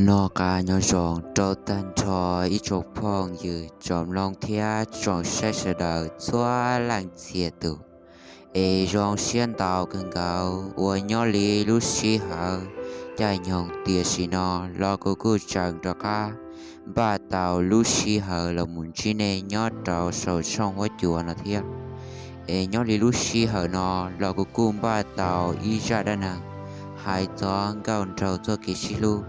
Noj qab nyob zoo rau tag nrho ib tsoom phooj ywg tsoom mloog thiab tsoom saib sawv daws txhua leej txhia tus. Es zoo siab ntau kawg nkaus uas nyob li lub sij hawm caij nyoog tiam sim no los kuv kuj tseem rov qab npaj tau lub sij hawm los mus ntsib nej nyob rau saum tshooj huab cua no thiab. Es nyob li lub sij hawm no los kuv kuj npaj tau ib zaj dab neeg hais txog nkauj nraug txoj kev sib hlub,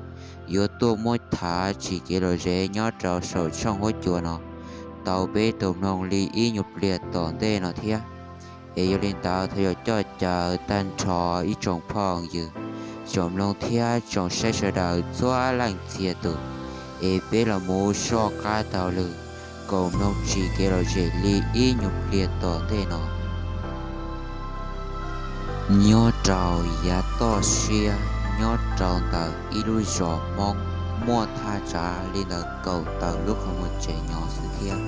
yuav tuaj muab tham tsim kev lom zem nyob rau saum tshooj huab cua no tau peb tau mloog li ib nyuag pliag tom ntej no thiab. Es yog li ntawd thov yog coj caw tag nrho ib tsoom phooj ywg tsoom mloog thiab tsoom saib sawv daws txhua leej txhia tus, es peb los mus soj qab taug lw koom mloog tsim kev lom zem li ib nyuag pliag tom ntej no. Nyob rau yav toj siab nyob rau ntawm ib lub zos Hmoob muaj thaj tsam li ntawm kaum tawm lub qhov muag tsev nyob xwb thiab,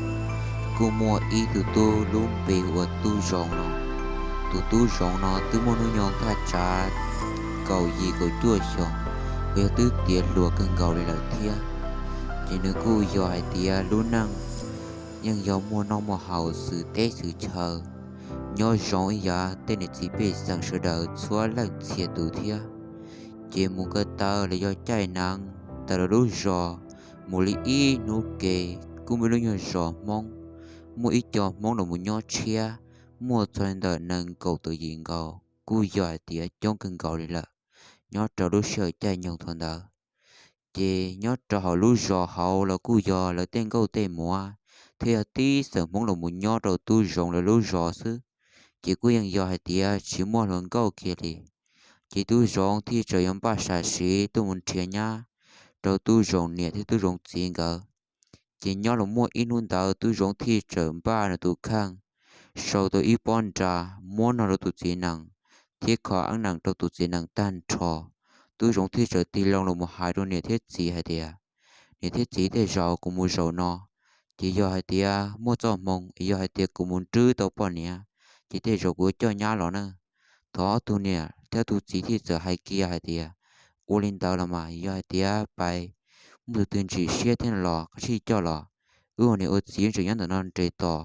kuj muaj ib tug tub lub npe hu ua Tub Zoov no. Tus Tub Zoov no twb muaj hnub nyoog thaj tsam kaum yim kaum cuaj xyoos, uas yog twb tiav hluas kawg nkaus li lawm thiab. Ces nws kuj yog hais tias lub neej yeej yog muaj noj muaj haus xwm teb xwm chaw, nyob zoo ib yam tej niam txiv pej xeem sawv daws txhua leej txhia tus thiab. Ces mus ko taw los yog caij nees tawm lawv lub zos mus li ib hnub ke, kuj muaj lub nyuag zos Hmoob, muaj ib co Hmoob los mus nyob tshiab, muaj txog li ntawm nees nkaum tawm yim nkaus, kuj yog hais tias coob kawg nkaus li lawm nyob rau lub sij hawm caij nyoog thaum ntawd. Ces nyob rau hauv lub zos hauv los kuj yog lawv tej nkauj tej muam thiab yog tib xeem Hmoob los mus nyob rau Tub Zoov lawv lub zos xwb, ces kuj yeej yog hais tias tsis muaj hluas nkauj kiag li. Ces Tub Zoov thiaj txawm yuav npaj sam sim tuaj mus nrhiav nyab rau Tub Zoov niam thiab Tub Zoov txiv nkawd. Ces nyob los muaj ib hnub ntawd Tub Zoov thiaj txawm npaj nws tus kheej, sau tau ib pob nra muab nrog rau tus txiv nees, thiab kho ab nees rau tus txiv nees tag nrho. Tub Zoov thiaj txawm tig loo los mus hais rau niam thiab txiv hais tias, Niam thiab txiv, tej zaum kuv mus zaum no, ces yog hais tias muaj txoj hmoo es yog hais tias kuv mus nrwb tau poj niam, ces tej zaum kuv yuav coj nyab los na. Thov ob tug niam thiab ob tug txiv thiaj txawm hais kiag hais tias, Ua li ntawd los mas, yog hais tias pais muaj tus twg ntxim siab thiab los koj sim coj los, wb ua niam ua txiv tseem nyob ntawm no nres tos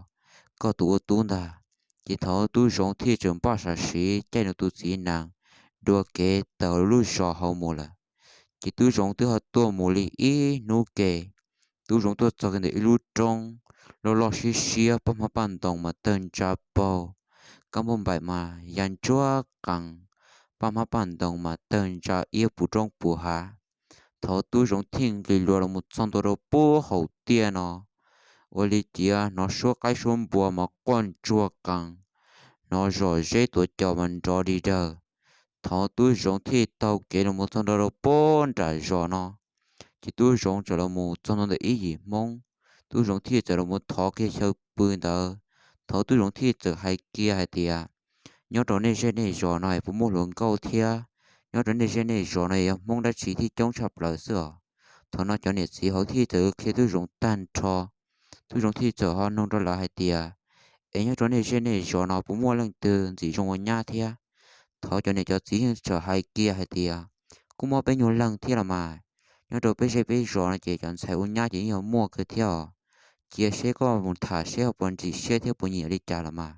koj tus ua tub ntag. Ces thaum Tub Zoov thiaj txawm npaj sam sim caij nws tus txiv nees dua kev tawm lub zos hauv mus lawm. Ces Tub Zoov twb ho tuaj mus li ib hnub ke, Tub Zoov tuaj txog kiag ntawm ib lub roob loj loj siab siab, paj hmab paj ntoos mas tawg ntsa paug, kab npauj npaim mas ya ntsuag qees, paj hmab paj ntoos mas tawg ntsa iab puv roob puv hav. Thaum Tub Zoov thiaj nqis luas los mus txog ntua rau puag hauv tiaj no, ua li cas hnov suab qaib suab npua mas quaj ntsuag qees, hnov zom zeb tuav cos mas nrov dig dawg. Thaum Tub Zoov thiaj taug kev los mus txog ntua rau puag nram zos no, ces Tub Zoov txawm los mus txog ntua ntawm ib yim Hmoob. Tub Zoov thiaj txawm los mus thov kiag xyaw pw ntawd. Thaum Tub Zoov thiaj txawm hais kiag hais tias, Nyob rau nej zej nej zos no es puas muaj hluas nkauj thiab? Nyob rau nej zej nej zos no es yog Hmoob dab tsi thiaj coob tshaj plaws xwb os? Thaum no cov niam txiv hauv thiaj txawm qhia Tub Zoov tag nrho. Tub Zoov thiaj txawm ho nug rau lawv hais tias, Es nyob rau nej zej nej zos no puas muaj leej twg ntxim zoo ua nyab thiab? Thov cov niam cov txiv yeej txawm hais kiag hais tias, Kuj muaj peb nyuag leeg thiab los mas. Nyob rau peb zej peb zos no ces cov ntxhais ua nyab ces yeej yog muaj kawg thiab os. Cia seb koj mus tham seb ho puas ntxim siab thiab puas nyiam li cas los mas.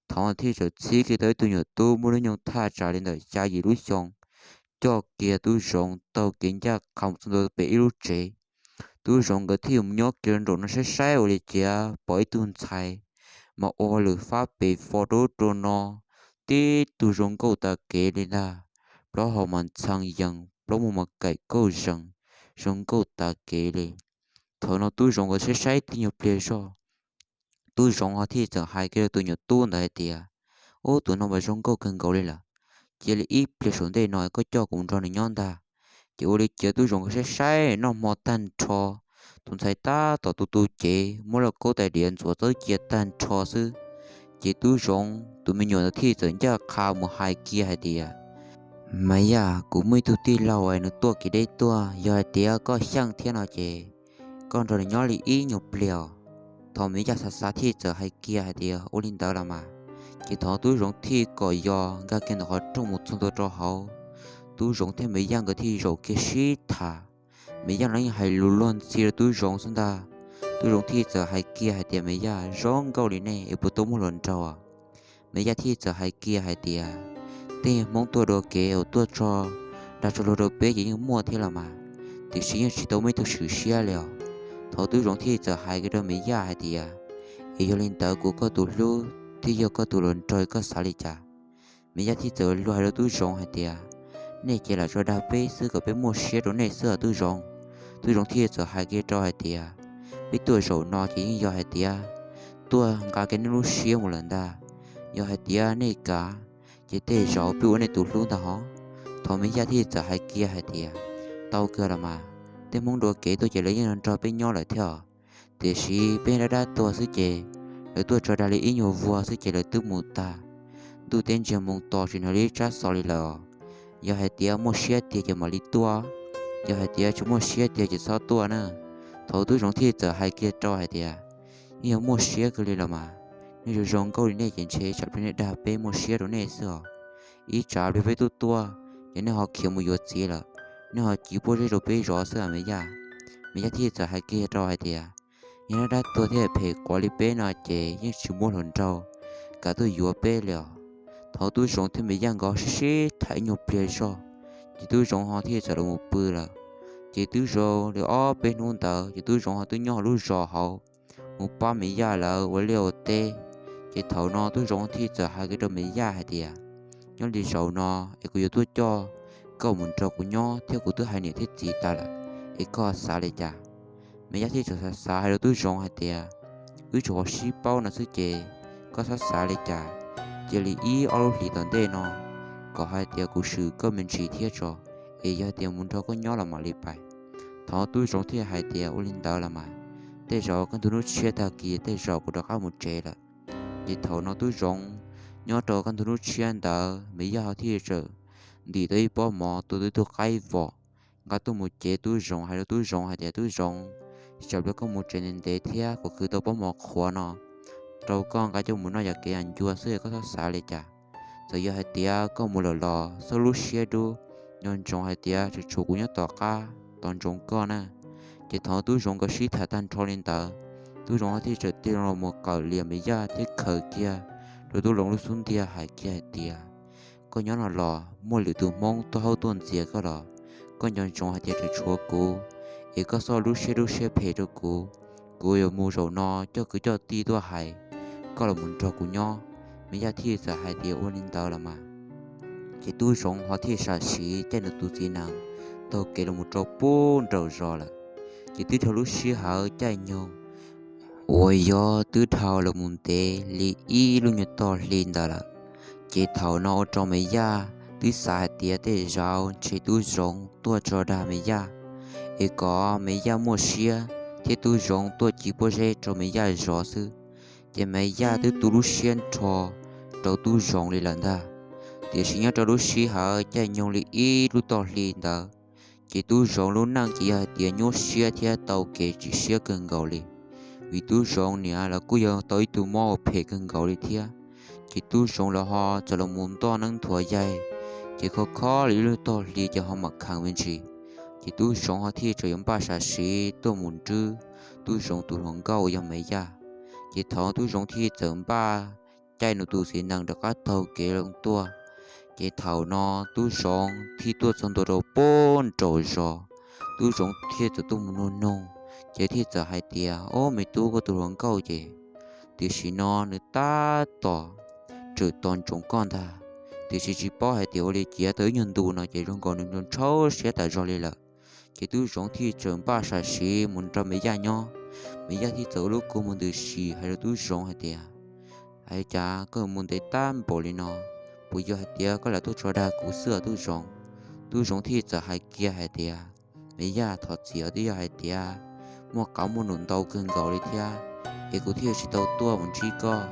Thaum thiaj txawm txhib kiag tau ib tug nyuam tub muaj lub nyoog thaj tsam li ntawm xya yim lub xyoo, coj kiag Tub Zoov taug kev ncaj qha mus txog ntua pem ib lub tsev. Tub Zoov nkawd thiaj mus nyob kiag nraum no saib saib ua li cas pom ib tug ntxhais mas ua lwm fab pes fo rau ub rau no, tib tug zoo nkauj tas kev li ntag. Plaub hau mas ntxhee yees, plaub muag mas kaim kauj zees, zoo nkauj tas kev li. Thaum no Tub Zoov nkawd saib saib tib nyuag pliag zog, Tub Zoov ho thiaj txawm hais kiag rau tus nyuam tub ntawd hais tias, Ub, tus no mas zoo nkauj kawg nkaus li lawm. Cia li ib pliag saum ntej no koj coj kuv nrog nws nyob ntag. Ces ua li cas Tub Zoov nkawd saib saib noj hmo tag nrho, tus ntxhais tab tom tu tu cev muab lauj kaub tais diav ntxuav txawb cia tag nrho xwb. Ces Tub Zoov tus me nyuam ntawd thiaj txawm ncaj qha mus hais kiag hais tias, Maiv Yaj, kuv muaj ib tug tij laug es nws tuaj kev deb tuaj, yog hais tias koj xyeej thiab no ces koj nrog nws nyob li ib nyuag pliag. Thaum Maiv Yaj xav xav thiaj txawm hais kiag hais tias, Ua li ntawd los mas. Ces thaum Tub Zoov thiaj kom yos nkag kiag ntawm qhov rooj mus txog ntua rau hauv, Tub Zoov thiab Maiv Yaj nkawd thiaj zaum kiag sib tham. Me Yaj los yeej hais lus luag ntxhi rau Tub Zoov xwb ntag. Tub Zoov thiaj txawm hais kiag hais tias, Me Yaj, zoo nkauj li nej es puas tau muaj hluas nraug? Me Yaj thiaj txawm hais kiag hais tias, Tej Hmoob tuaj dua kev uas tuaj tso dag tso luag rau peb ces yeej muaj thiab los mas, tiam sis yeej tsis tau muaj ib tug swm siab li os. Thaum Tub Zoov thiaj txawm hais kiag rau Me Yaj hais tias, Es yog li ntawd kuv koj tus hlub thiab yog koj tus hluas nraug koj xav li cas? Me Yaj thiaj txawm luag hais rau Tub Zoov hais tias, Nej ces lam tso dag peb xwb kom peb muaj siab rau nej xwb os Tub Zoov. Tub Zoov thiaj txawm hais kiag rau hais tias, Peb tuaj zaum no ces yeej yog hais tias tuaj nqa kiag nej lub siab mus lawm ntag. Yog hais tias nej kam, ces tej zaum peb ua nej tus hlub ntag hov. Thaum Me Yaj thiaj txawm hais kiag hais tias, Tau kawg los mas, tej Hmoob dua kev tuaj ces lawv yeej nrog peb nyob lawm thiab os. Tiam sis peb dab dab tuag xwb ces lawv tuaj tso dag li ib nyuag vuag xwb ces lawv twb mus tag. Ntuj teb ntsiag moo to tsis hnov li ib tsab xov li lawm os. Yog hais tias muaj siab tiag ces mam li tuaj, yog hais tias tsis muaj siab tiag ces txhob tuaj na. Thaum Tub Zoov thiaj txawm hais kiag rau hais tias, Yeej yog muaj siab kawg li los mas, nej zoo zoo nkauj li nej ces ntshe tsam pliag nej dag peb muaj siab rau nej xwb os. Ib tsam pliag peb tuaj tuaj ces nej ho khiav mus yuav txiv lawm, nej ho civ pob zeb rau peb zov xwb Me Yaj. Me Yaj thiaj txawm hais kiag rau hais tias, Yog dab dab tuag thiab phem quav li peb no ces yeej tsis muaj hluas nraug kam tuaj yuav peb li os. Thaum Tub Zoov thiab Me Yaj nkawd sib sib tham ib nyuag pliag zog, ces Tub Zoov ho thiaj txawm los mus pw lawm. Ces twb zoo li ob peb hnub ntawd ces Tub Zoov ho twb nyob hauv lub zos hauv mus pab Me Yaj lawv ua liaj ua teb. Ces thaum no Tub Zoov thiaj txawm hais kiag rau Me Yaj hais tias, Nyob li zaum no es kuv yuav tuaj coj koj mus nrog kuv nyob thiab kuv twb hais niam thiab txiv tas lawm, es koj xav li cas? Me Yaj thiaj txawm xav xav hais rau Tub Zoov hais tias, Wb tsuas ho sib paub no xwb ces koj xav xav li cas, cia li ib ob lub hlis tom ntej no kom hais tias kuv swm koj me ntsis thiab tso, es yog tias mus nrog koj nyob los mam li pais. Thaum Tub Zoov thiaj hais tias, Ua li ntawd los mas, tej zaum kaj ntug hnub tshiab tag kis tej zaum kuv rov qab mus tsev lawm. Ces thaum no Tub Zoov nyob rau kaj ntug hnub tshiab ntawd Me Yaj ho thiaj txawm ntim tau ib pob mov tua tau ib tug qaib vom, nqa tuaj mus cev Tub Zoov, hais rau Tub Zoov hais tias, Tub Zoov, tsam pliag koj mus tsev ntev ntev thiab kom khwv tau pob mov qhuav no rau koj nqa coj mus noj yam kev yam ncua xwb, koj txhob xav li cas. Txawm yog hais tias koj mus lawm los txhob lub siab dub, nco ntsoov hais tias tseem tshuav kuv nyob tom qab tos ntsoov koj na. Ces thaum Tub Zoov nkawd sib tham tag nrho li ntawd, Tub Zoov ho thiaj txawm tig loo los mus qawm lias Me Yaj thiab khawm kiag rau Tub Zoov lub xub ntiag hais kiag hais tias, Koj nyob no los muaj lwm tus Hmoob tuaj haub tuaj ntxias koj los, koj nco ntsoov hais tias tseem tshuav kuv, es koj txhob lub siab dub siab phem rau kuv. Kuv yuav mus zaum no coj kwv coj tij tuaj hais koj los mus nrog kuv nyob. Me Yaj thiaj txawm hais tias, Ua li ntawd los mas. Ces Tub Zoov ho thiaj sam sim caij nws tus txiv nees taug kev los mus rau pem nraum zos lawm. Ces twb dhau lub sij hawm caij nyoog uas yog twb dhau los mus ntev li ib lub nyuag tog hli ntawd lawm. Ces thaum no ua rau Me Yaj twb xav hais tias tej zaum ntshe Tub Zoov tuaj tso dag Me Yaj, es kom Me Yaj muaj siab thiab Tub Zoov tuaj ci pob zeb rau Me Yaj zov xwb. Ces Me Yaj twb tu lub siab nrho rau Tub Zoov li lawm ntag. Tiam sis nyob rau lub sij hawm caij nyoog li ib lub tog hli ntawd, ces Tub Zoov lub neej ces yog hais tias nyuaj siab thiab tau kev tsim siab kawg nkaus li. Vim Tub Zoov niam los kuj yog tau ib tug mob uas phem kawg nkaus li thiab. Ces Tub Zoov los ho txawm los mus ntoj neeb nthuav yaig, ces kho kho li ib lub tog hli ces ho mam kheev me ntsis. Ces Tub Zoov ho thiaj tseem yuav npaj sam sim tuaj mus nrwb Tub Zoov tus hluas nkauj uas yog Me Yaj. Ces thaum Tub Zoov thiaj txawm npaj caij nws tus txiv nees rov qab taug kev loo tuaj. Ces thaum no Tub Zoov thiaj tuaj txog ntua rau pem nraum zos. Tub Zoov thiaj txawm tuaj mus nug nug, ces thiaj txawm hais tias, Ob, me tub, koj tus hluas nkauj ces tiam sim no nws tab tom tseem tos ntsoov koj ntag, tiam sis tsis paub hais tias ua li cas tau ib nyuag ntu no ces zoo nkaus nws ntshaus siab tas zog li lawm. Ces Tub Zoov thiaj txawm npaj sam sim mus nrog Me Yaj nyob. Me Yaj thiaj txawm ua lub kua muag ntws sim hais rau Tub Zoov hais tias, Hais cas koj mus ntev tag npaum li no? Puas yog hais tias koj lam tuaj tso dag kuv xwb os Tub Zoov? Tub Zoov thiaj txawm hais kiag hais tias, Me Yaj, thov txim os, twb yog hais tias muaj qab muaj num ntau kawg nkaus li thiab, es kuv thiaj tsis tau tuaj mus ntsib koj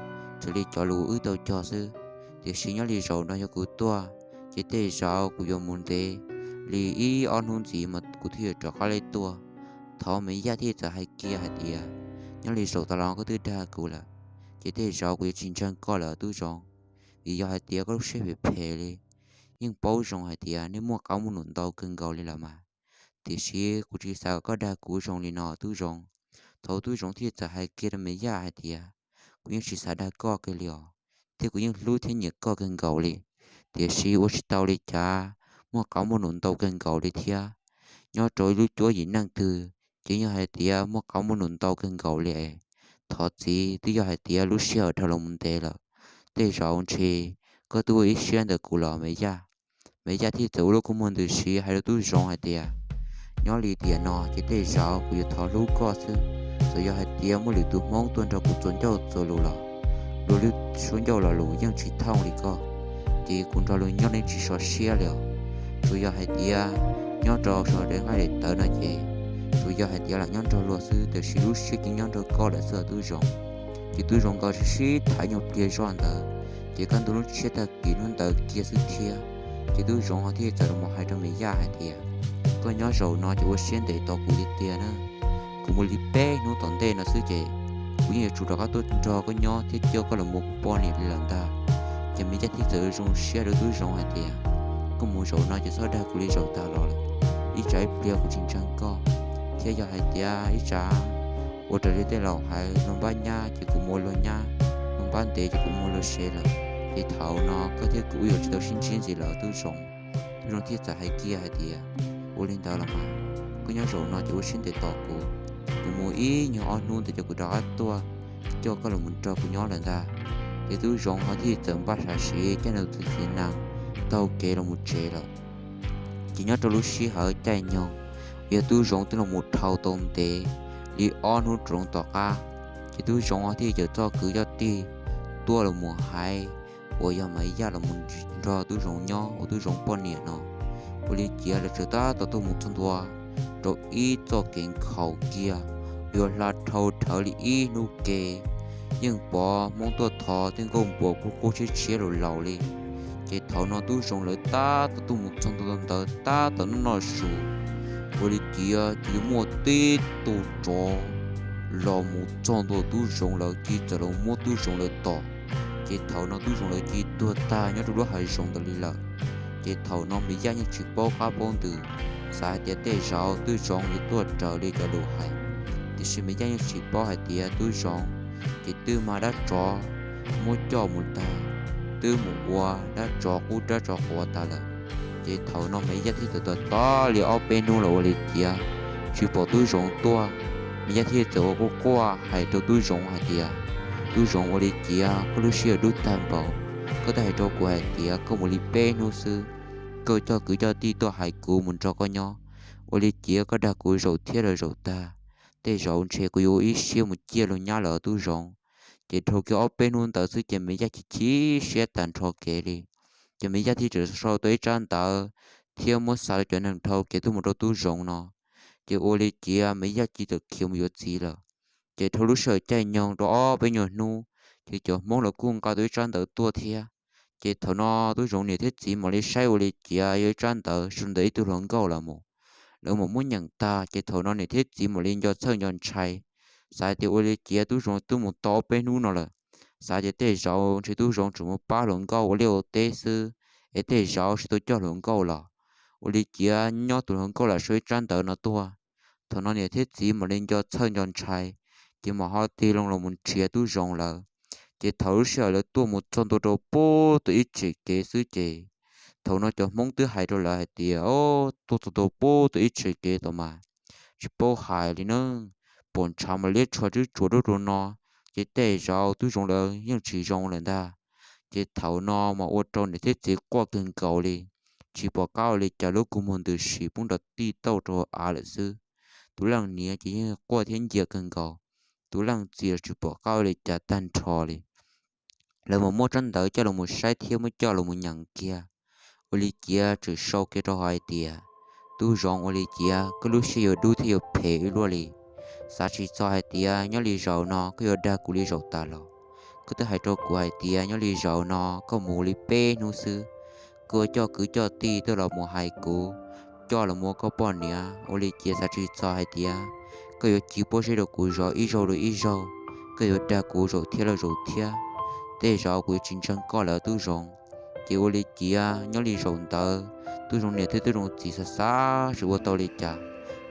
raws li cov lus wb tau cog xwb. Tiam sis nyob li zaum no yog kuv tuaj, ces tej zaum kuv yuav mus ntev li ib ob hnub ntxiv mas kuv thiaj yuav rov qab li tuaj. Thaum Me Yaj thiaj txawm hais kiag hais tias, Nyob li zaum tas los koj twb dag kuv lawm, ces tej zaum kuv yuav tsis ntseeg koj lawm Tub Zoov, vim yog hais tias koj lub siab phem phem li. Yeej paub zoo hais tias nej muaj qab muaj num ntau kawg nkaus li lawm mas, Tiam sis kuv tsis xav kom koj dag kuv zoo li no Tub Zoov. Thaum Tub Zoov thiaj txawm hais kiag rau Me Yaj hais tias, kuv yeej tsis xav dag koj kiag li os, thiab kuv yeej hlub thiab nyiam koj kawg nkaus li. Tiam sis ua tsis tau li cas, muaj qab muaj num ntau kawg nkaus li thiab. Nyob rau ib lub cuab yim neej twg ces yog hais tias muaj qab muaj num ntau kawg nkaus li. Thov txim, twb yog hais tias lub sij hawm dhau los mus ntev lawm. Tej zaum ntshe koj twb ua ib siab ntawm kuv los Me Yaj. Me Yaj thiaj txawm ua lub kua muag ntws si hais rau Tub Zoov hais tias, nyob li tiam no ces tej zaum kuv yuav thov hlub koj xwb. Txawm yog hais tias muaj lwm tus Hmoob tuaj nrog kuv txuas ncauj txuas lus los, luag lub suab ncauj lo lus yeej tsis thooj li koj, ces kuv nrog luag nyob yeej tsis sov siab li os. Tsuas yog hais tias nyob rau sawv daws nqaij daim tawv no ces, tsuas yog hais tias lam nyob nrog luag xwb, tiam sis lub siab ces nyob nrog koj lawm xwb Tub Zoov. Ces Tub Zoov nkawd sib sib tham nyuag pliag zog ntawd, ces kaj ntug lub tshiab tag kis hnub ntawd kiag xwb thiab, ces Tub Zoov ho thiaj txawm los hais rau Me Yaj hais tias, koj nyob zaum no ces ua siab ntev tos kuv tiag tiag na. Kuv mus li peb hnub tom ntej no xwb ces kuv yeej yuav tsum rov qab tuaj nrog koj nyob thiab coj koj los mus ua kuv poj niam li lawm ntag. Ces Me Yaj thiaj txawm zoo siab rau Tub Zoov hais tias, koj mus zaum no ces txhob dag kuv li zaum tas los lawm. Ib tsam ib pliag kuv tsis ntseeg koj, thiab yog hais tias ib tsam ua raws li tej laus hais, luag npab nyab ces kuv mus ua luag nyab, luag npab ntev ces kuv mus ua luag sev lawm, ces thaum no koj thiab kuv wb yuav tsis tau sib ntsib ntxiv lawm Tub Zoov. Tub Zoov thiaj txawm hais kiag hais tias, ua li ntawd los mas, koj nyob zaum no ces ua siab ntev tos kuv, kuv mus ib nyuag ob hnub ntawd ces kuv rov qab tuaj coj koj los mus nrog kuv nyob lawm ntag. Ces Tub Zoov ho thiaj txawm npaj sam siv caij nws tus txiv nees taug kev los mus tsev lawm. Ces nyob rau lub sij hawm caij nyoog, yog Tub Zoov twb los mus dhau tau ntev li ob hnub roov tom qab, ces Tub Zoov ho thiaj coj txoj kwv coj tij tuaj los mus hais uas yog Me Yaj los mus nrog Tub Zoov nyob ua Tub Zoov poj niam no. Ua li cas lawv txawm tab tom tuaj mus txog ntua rau ib txoj kev nkhaus kiag, yuav hla dhau dhawv li ib hnub ke, yeej pom Hmoob tuaj thov tej nkauj npuas kuj quaj tshiab tshiab laus laus li. Ces thaum no Tub Zoov lawv tab tom tuaj mus txog ntua ntawd tab tom noj noj su, ua li cas ces yuav muaj tib tug tsov los mus txog ntua Tub Zoov lawv cia li txawm los muab Tub Zoov lawv tom. Ces thaum no Tub Zoov lawv cia li tuag tag nyob rau lub hav zoov ntawd li lawm. Ces thaum no Me Yaj yeej tsis paub qab paub ntws, xav hais tias tej zaum Tub Zoov yuav tuaj raws li cov lus hais, tiam sis Me Yaj yeej tsis paub hais tias Tub Zoov ces twb mag dab tsov muab coj mus tag, twb mus ua dab tsov qub dab tsov quav tas lawm. Ces thaum no Me Yaj thiaj txawm tos tos li ob peb hnub los ua li cas tsis pom Tub Zoov tuaj. Me Yaj thiaj txawm ua quaj quaj hais rau Tub Zoov hais tias, Tub Zoov, ua li cas koj lub siab yuav dub tag npaum? Koj twb hais rau kuv hais tias koj mus li peb hnub xwb, koj coj kwv coj tij tuaj hais kuv mus nrog koj nyob. Ua li cas koj dag kuv zaum thiab los zaum tag? Tej zaum ntshe kuv yuav ua ib siab mus ciaj luag nyab lawm Tub Zoov. Ces dhau kiag ob peb hnub ntawd xwb ces Me Yaj chim chim siab tag nrho kev li. Ces Me Yaj thiaj txawm sau tau ib tsab ntawv thiab muab xa rau cov neeg dhau kev tuaj mus rau Tub Zoov no. Ces ua li cas Me Yaj cia li txawm khiav mus yuav txiv lawm. Ces dhau lub sij hawm caij nyoog rau ob peb nyuag hnub, ces cov Hmoob los kuj nqa tau ib tsab ntawv tuaj thiab. Ces thaum no Tub Zoov niam thiab txiv mam li saib ua li cas yog ib tsab ntawv sau ntawm ib tug hluas nkauj los mus. Lawv mam muab nyeem tag ces thaum no niam thiab txiv mam li nco txhawj nco ntshai, xav tias ua li cas Tub Zoov twb mus tau ob peb hnub no lawm, xav tias tej zaum ntshe Tub Zoov tseem mus pab hluas nkauj ua liaj ua teb xwb, es tej zaum tsis tau coj hluas nkauj los. Ua li cas nyob tus hluas nkauj lam sau ib tsab ntawv no tuaj. Thaum no niam thiab txiv mam li nco txhawj nco ntshai, ces mam ho tig loo los mus nrhiav Tub Zoov lawv. Ces thaum lub sij hawm lawv tuaj mus txog ntua rau pem tus ib tshim kev xwb ces thaum no cov Hmoob twb hais rau lawv hais tias, o, tuaj txog ntua pem tus ib tshim kev tod mas tsis paub hais li na, pom ntshav mas liab tshuav tswb tsuas rau rau no, ces tej zaum Tub Zoov lawv yeej tsis zoo lawm ntag. Ces thaum no mas ua rau niam thiab txiv quaj kawg nkaus li, tsis pom qab ua li cas lub kua muag ntws si poob nrov tij tauj rau av lawm xwb. Tus leej niam ces yeej quaj thiab ncia kawg nkaus, tus leej txiv los tsis pom qab ua li cas tag nrho li. Lawv mam muab tsab ntawv coj los mus saib thiab muab coj los mus nyeem kiag. Ua li cas tseem sau kiag rau hais tias, Tub Zoov, ua li cas koj lub siab yuav dub thiab yuav phem ib luaj li? Xav tsis txog hais tias nyob li zaum no koj yuav dag kuv li zaum tas los. Koj twb hais rau kuv hais tias nyob li zaum no koj mus li peb hnub xwb, koj yuav coj kwv coj tij tuaj los mus hais kuv, coj los mus ua koj poj niam. Ua li cas xav tsis txog hais tias koj yuav ci pob zeb rau kuv zov ib zaug rau ib zaug, koj yuav dag kuv zaum thiab los zaum thiab. Tej zaum kuv yuav tsis ntseeg koj lawm Tub Zoov. Ces ua li cas nyob li zaum ntawd Tub Zoov niam thiab Tub Zoov txiv xav xav tsis ua tau li cas,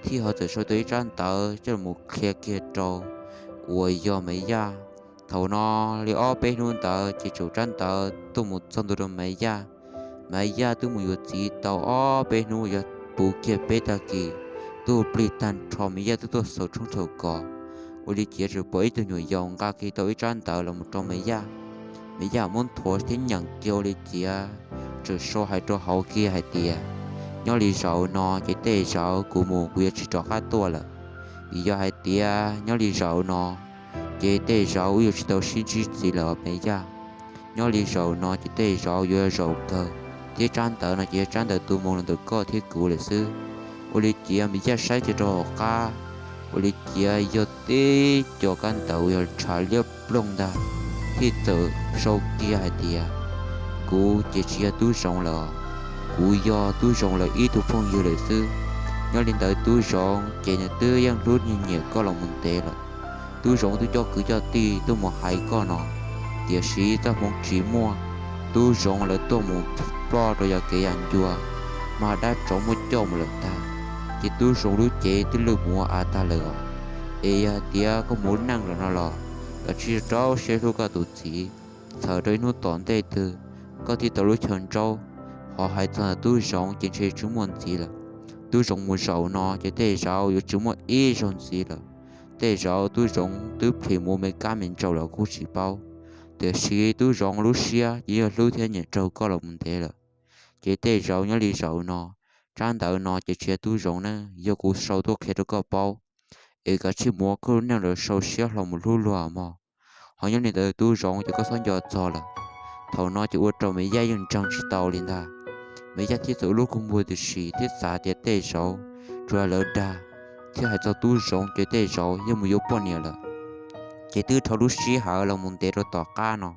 thiaj ho txawm sau tau ib tsab ntawv coj los qhia kiag rau uas yog Maiv Yaj. Thaum no li ob peb hnub ntawd ces tsaum tsab ntawv tuaj mus txog ntua rau Maiv Yaj. Maiv Yaj twb mus yuav txiv tau ob peb hnub, yog puv kiag peb tag kis, twb plig tag nrho, Maiv Yaj twb tuaj xaus tshoob txhaum kos. Ua li cas tsuas pom ib tug nyuam yaus nqa kiag tau ib tsab ntawv los mus rau Maiv Yaj. Maiv Yaj muab nthuav thiab nyeem kiag ua li cas txawm sau hais rau hauv kiag hais tias, nyob li zaum no ces tej zaum kuv mus kuv yuav tsis rov qab tuaj lawm. Vim yog hais tias nyob li zaum no ces tej zaum wb yuav tsis tau sib ntsib txiv lawm Maiv Yaj. Nyob li zaum no ces tej zaum yuav zaum kawg, thiab tsab ntawv no ces yog tsab ntawv tu moo los ntawm koj thiab kuv lawm xwb. Ua li cas Maiv Yaj saib kiag rau hauv qab, ua li cas yog tib co kab ntawv uas yog tshav liab ploog ntag, thiaj txawm sau kiag hais tias, kuv ces tsis yog Tub Zoov lawm, kuv yog Tub Zoov lawv ib tug phooj ywg lawm xwb. Nyob li ntawd Tub Zoov ces nws twb yeej hlub nyiam koj los mus ntev lawm. Tub Zoov twb coj kwv coj tij tuaj mus hais koj no, tiam sis txoj hmoov tsis muaj, Tub Zoov lawv tuaj mus ploj rau yog kev yam ncua, mas dab tsov muab coj mus lawm tag, ces Tub Zoov lub cev twb lwj mus ua av tag lawm os. Es yog hais tias koj mus ua neej lawm no los koj cia li rau siab hlub koj tus txiv, txhawm rau ib hnub tom ntej twg koj thiaj tau lub chaw ntsaub. Ho hais txog ntawm Tub Zoov ces ntshe tsis muaj ntxiv lawm. Tub Zoov mus zaum no ces tej zaum yuav tsis muaj ib zaug ntxiv lawm. Tej zaum Tub Zoov twb plhis mus ua me kab me ntsaum los kuj tsis paub, tiam sis Tub Zoov lub siab ces yeej hlub thiab nyiam raug koj los mus ntev lawm. Ces tej zaum nyob li zaum no, tsab ntawv no ces tsis yog Tub Zoov ne, yog kuv sau tuaj qhia rau koj paub, es kav tsij mus ua koj lub neej los sau siab hlo mus hlub luag mog. Ho nyob li ntawd Tub Zoov ces koj txhob nco txog lawm. Thaum no ces ua rau Maiv Yaj yeej ntseeg tsis tau li ntag. Maiv Yaj thiaj txawm ua lub kua muag tib si thiab xav tias tej zaum tsuas yog lawv dag, thiab hais txog Tub Zoov ces tej zaum yeej mus yuav poj niam lawm. Ces twb dhau lub sij hawm los mus ntev rau tom qab no,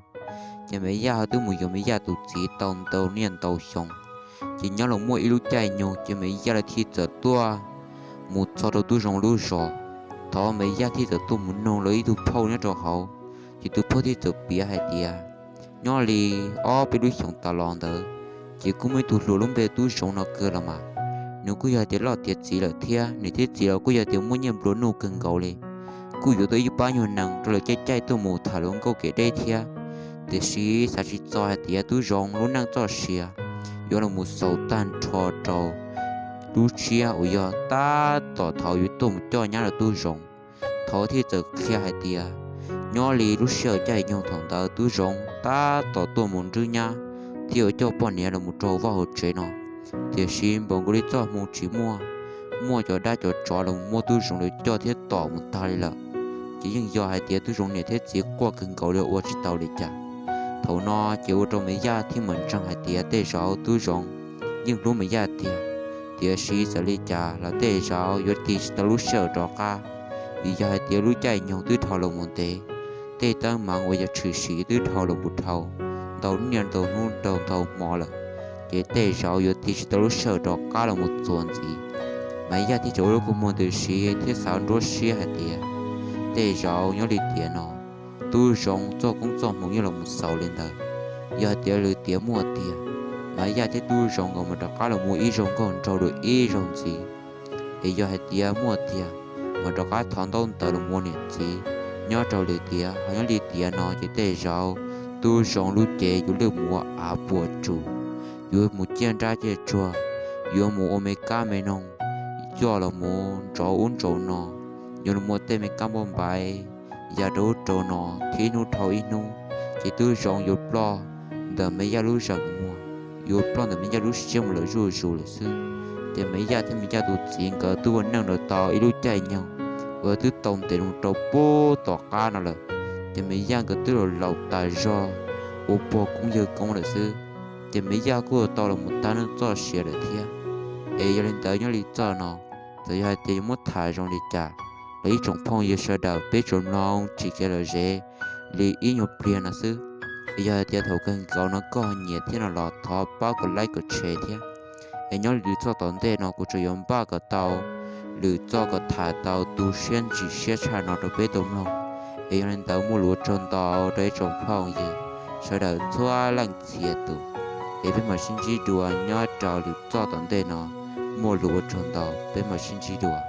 ces Maiv Yaj ho twb mus yuav Maiv Yaj tus txiv tau ntau niaj ntau xyoo. Ces nyob los muaj ib lub caij nyoog ces Maiv Yaj lawv thiaj txawm tuaj mus txog rau Tub Zoov lub zos. Thov Maiv Yaj thiaj txawm tuaj mus noog lawv ib tug phauj nyob rau hauv, ces tus phauj thiaj txawm piav hais tias, nyob li ob peb lub xyoos tas los ntawd, ces kuj muaj ib tug hluas lub npe Tub Zoov no kawg los mas, nws kuj yog tias loj tiav txiv lawm thiab, niam thiab txiv los kuj yog tias muaj nyiaj nplua nuj kawg nkaus li, kuj yuav tau ib pab nyuag nees rau lawv caij caij tuaj mus tham hluas nkauj kev deb thiab. Tiam sis xav tsis txog hais tias Tub Zoov lub neej txoj sia yuav los mus xaus tag nrho rau lub tsiab uas yog tab tom thaum yuav tuaj mus coj nyab rau Tub Zoov. Thov thiaj txawm qhia hais tias, nyob li lub sij hawm caij nyoog thaum ntawd Tub Zoov tab tom tuaj mus nrwb nyab thiab yuav coj poj niam los mus rau vaj hauv tsev no, tiam sis npaum nkaus li txoj hmoo tsis muaj, muaj cov dab cov tsov los muab Tub Zoov lawv coj thiab tom mus tag li lawm. Ces yeej yog hais tias Tub Zoov niam thiab txiv quaj kawg nkaus li ua tsis tau li cas. Thaum no ces ua rau Maiv Yaj thiaj mam ntseeg hais tias tej zaum Tub Zoov yeej hlub Maiv Yaj tiag, tiam sis txawm li cas los tej zaum yuav tig tsis tau lub sij hawm rov qab, vim yog hais tias lub caij nyoog twb dhau los mus ntev, tej teeb meem uas yog tshwm sim twb dhau los mus dhau ntau niaj ntau hnub ntau ntau hmo lawm, ces tej zaum yuav tig tsis tau lub sij hawm rov qab los mus txuas ntxiv. Maiv Yaj thiaj tseem ua lub kua muag tib si thiab xav nruab siab hais tias, tej zaum nyob li tiam no, Tub Zoov txoj koob txoj hmoov yeej los mus xaus li ntawd. Yog hais tias lwm tiam muaj tiag, Maiv Yaj thiab Tub Zoov nkawd mam rov qab los mus ib zaug nkauj nraug dua ib zaug ntxiv. Es yog hais tias muaj tiag, mam rov qab thov ntaub ntawv los mus ua niam txiv nyob rau lwm tiam. Ho nyob li tiam no ces tej zaum Tub Zoov lub cev yuav lwj mus ua av puas tsuas, yuav mus ciaj nrab ciaj tsuag, yuav mus ua me kab me noog, coj los mus ntxov ub ntxov no, yuav los ua tej me kab npauj npaim ya rau ub rau no thiab ib hnub dhau ib hnub, ces Tub Zoov yuav ploj ntawm Maiv Yaj lub zeem muag, yuav ploj ntawm Maiv Yaj lub siab mus lawm zuj zus lawm xwb. Ces Maiv Yaj thiab Maiv Yaj tus txiv nkawd twb ua neej los tau ib lub caij nyoog uas twb tau ntev los rau puag tom qab no lawm. Ces Maiv Yaj nkawd twb los laus tas zog ua pog koob yawg koob lawm xwb. Ces Maiv Yaj kuj tau los mus tag neej txoj sia lawm thiab. Es yog li ntawd nyob li txoj no, txawm yog hais tias yuav muab tham zoo li cas los ib tsoom phooj ywg sawv daws peb tsuas mloog tsis kev lom zem li ib nyuag pliag no xwb. Es yog hais tias thaum kawg nkaus no koj nyiam thiab no los thov pab kom like kom share thiab. Es nyob li lwm txoj tom ntej no kuv tseem yuav npaj kom tau lwm txoj kom tham tau tu siab ntsim siab tshaj no rau peb tau mloog. Es yog li ntawd muaj lus ua tsaug ntau rau ib tsoom phooj ywg sawv daws txhua leej txhia tus. Es peb mam sib ntsib dua nyob rau lwm txoj tom ntej no. Muaj lus ua tsaug ntau, peb mam sib ntsib dua.